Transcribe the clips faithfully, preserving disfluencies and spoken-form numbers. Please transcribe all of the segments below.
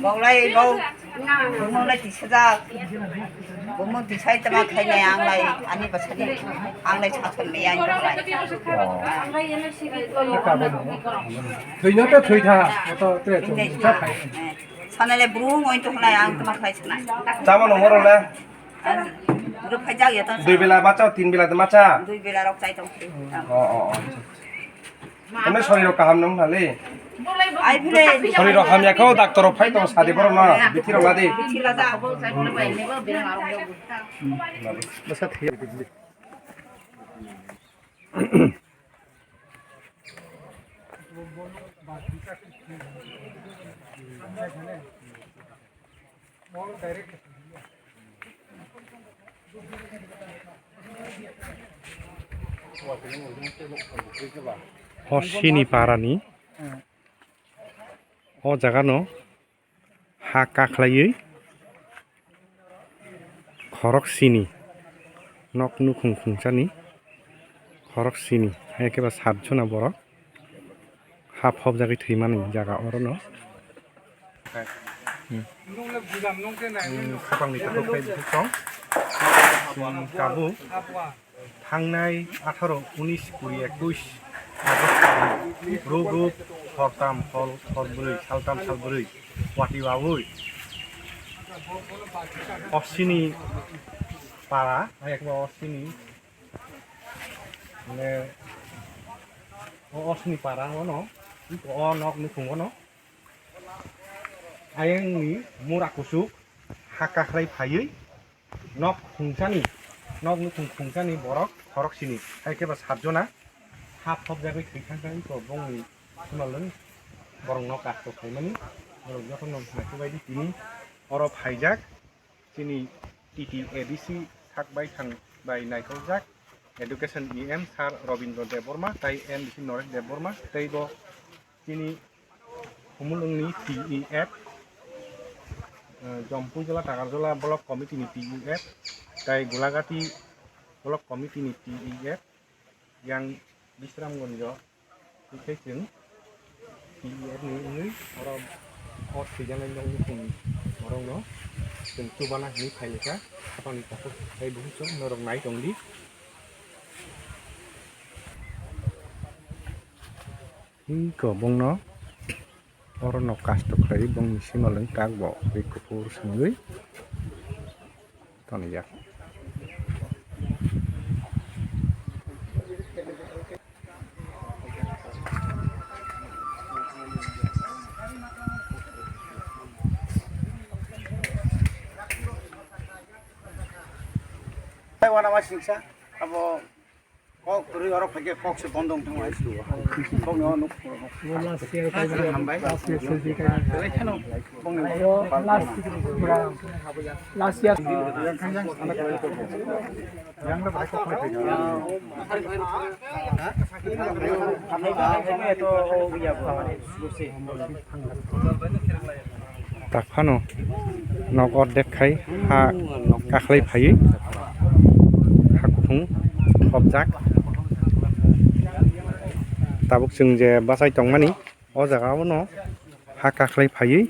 Baulai bau, bumung lai tisajak, bumung tisai tama khainai ang lai, ani basani, ang lai sason mei ang lai. Thwino to thwi tha, to tre to Ini, sa phai. Sana le brung oin to lai ang tama khai sana. Chama no moro le. Bro phai jak ya to. Dui bela bacha, tin bela de macha. Dui bela rok chai tong. Oh, oh, oh. Ane sori rok kaham nung hali. Ai phile. Sori rok hamya kho, doctor rok phai tong sadi borok no, bithi rok ladi. Bithi lada. Basa thia. O sini parani o jaga no ha kakhlaiwi khorok sini nok nukhung khungsani khorok sini hai khe ba sat jona borok ha phobjagwi thwimani jaga orono. Khapangni takhuk tei bukhuk tong. Chwng tabuk thangnai atharo, unis, kuri, ekush August ruk ruk hortam hor horbrwi saltam salbrwi wati wawi osini para, ayakba osini, mane, o osini para ono, o nok nukhung ono. Ayangni mura kuchuk ha kakhlai phaiwi nok khungsani, nok nukhung khungsani borok khorok sini, hai khe ba sat jona ha phobjagwi thwi thang thang to bongni simalwng borok nok kasto khaimani borok jotono naikolbai di tini oro phaijak. Chini T T A D C sak baithang bai naithokjak Education E M Sir Robindra Debbarma tei M D C Naresh Debbarma tei bo chini Khumulwngni T E F, eh, Jompuijola Takarjola Block Committee ni T E F tei Gulagati Block Committee ni T E F, yang Bisramganjo, tei chwng T E F ni wngwi oro o thwijaknai nokni khum borokno chwng chubana hinwi phailaikha, khapangni takhuk tei bukhuk chwng norok nai tongdi. Hwnkhe bongno oro nok kasto khlaiwi bongni simalwng tak bo twi kuphur songwi tonijak. Tei uanama singsa abo kok kwrwi oro phaikhe kok se bondo wng thangma hai se. Bongni o nuk hambai. Belai kheno bongni last year. Tak phano nok ordek khai ha kakhlai phaiwi ha kuphung khopjak. Tabuk chwng je bachai tongmani o jaga o no ha kakhlai phaiwi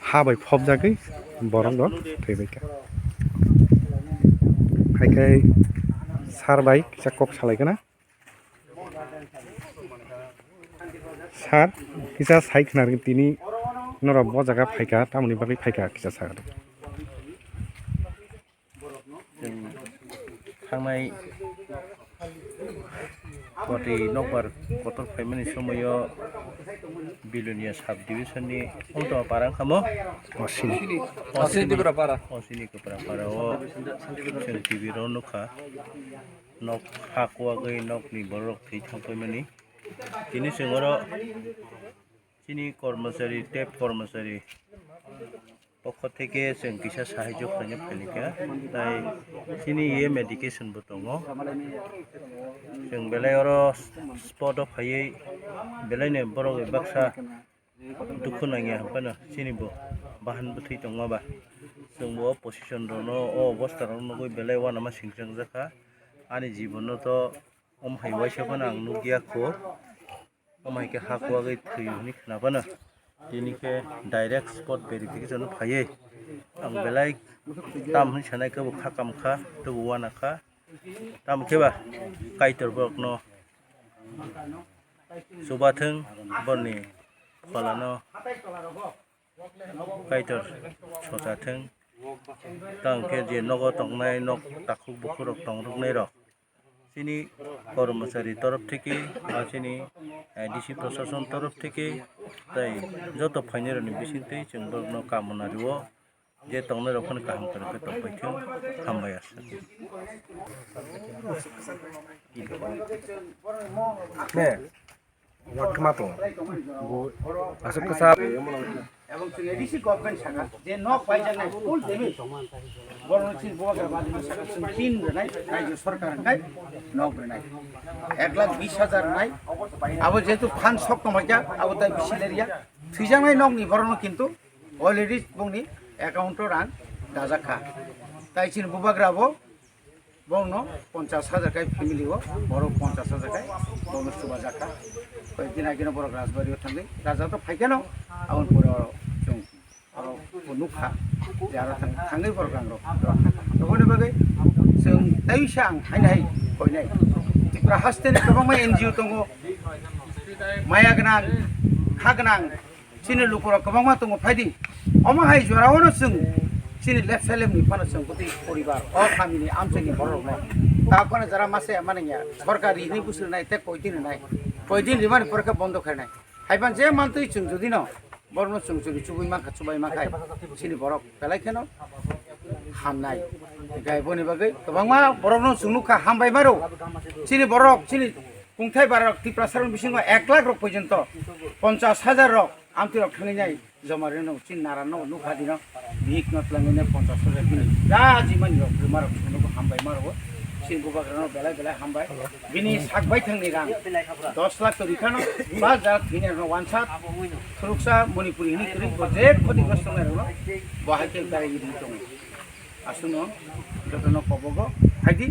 ha bai phopjagwi borok rok thwibaikha. Hai khe sir bai kisa kok salai khna. Sir, kisa sai khna ring tini norok bo jaga phaikha, tamoni bagwi phaikha kisa sa. Chwng thangnai watwi nokbar kotor phaimani somoio Bilonia sub division ni Umtoma para wngkha mo. Osini. Osini Tipra para. Osini Tipra para o chwng T V ro nukha. Nok ha kuwagwi nokni borok thwi thang paimani. Tini chwng oro chini kormochari, tep kormochari pokho theke chwng kisa sahajyo khlaina phaikha. Tai chini ye medication bo tongo. Chwng belai oro spot o phaiwi belaino borok baksa dukhu nangya hwnkheno chini bo bahan bwthwi tongma ba. Chwng bo o position rokno, o obostha rokno nugwi belai uanama singchang jakha. Ani jibono to omo hai waisa phano ang nukya kho. Omo hai khe ha kuwagwi thwi hwnwi khna phano. Tini khe direct spot verification phaiwi ang belai tam hwnwi sanai khe bo kha kam kha, tei bo uana kha. Tamo khe ba Kaitor borokno chubathwng, borni pholano Kaitor sochathwng. Tamo khe je nogo tongnai, nok takhuk bukhuk rok tongrwknai rok, chini kormochari torof theke ba chini, eh, D C prosason torof theke tei joto phainairokni bisingtwi chwng borokno kamona rio. Je tongnai rok phano kaham kwrwng khe tongpai thung, hambai aswk. Ne, wak ma to. Aswk kwsa. Ebong chwng A D C government saka je nok paijaknai full damage. Borokno chini bubagra bajima saka chwng tin rwnai, rajyo sarkar hwnkhai nok rwnai. Ek lakh bis hajar rwnai. Abo jehetu fund sok tongphaikha, abo tai bisi lerya. Thwijaknai nokni borokno kintu already bongni account o rang dajak kha. Tai chini bubagra bo bongno ponchas hajar kai family o borok ponchas hajar kai bonus chubajak kha. Koi din agino borok Rajbari o thangwi raja to phaikhe no aboni pore oro chwng oro nukha je aro thang-, thangwi borok rang rok. Aboni bagwi chwng tai sa ang haino hai koinai Tripura haste ni kwbangma N G O tongo, maya gwnang, kha gwnang, chini lukurok kwbangma tongo, phaidi. Omo hai jorao no chwng chini left side ni phano chwng kwtwi poribar, o kamini amchaini borok rokno. Ta phano jara masa ya mani ya, sorkar rini busur nai, te koidin nai, koidin rimani pore khe bondo khe nai. Hai phan je mantwi chwng jodi no, borokno chwng chwng chubui mankha, chubai mankhai, chini borok belai kheno hamnai. Gai boni bagwi kwbangma borokno chwng nukha, hambai maro. Chini borok, chini kungthai barok Tiprasa rok bisingo ek lakh rok porjonto, ponchas hajar rok amtwi rok thangwi nai joma rino chini nara no nukha dino bihik no twlangwi nai ponchas hajar bini ja jimani rok buma rok sunu bo hambai maro chini bubagra no belai belai hambai bini sak bai thangni rang dos lakh to rikha no ba ja thini no wansa thuruksa Manipuri hini kri bo je khoti grosto nai rok no bo hai khe belai ri tongo. Aswkno jotono kobogo phaidi,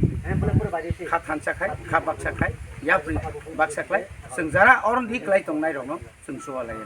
kha thansa khai, kha baksa khai, yapri baksa khlai, chwng jara oron di klai tongnai rokno chwng chuba lai.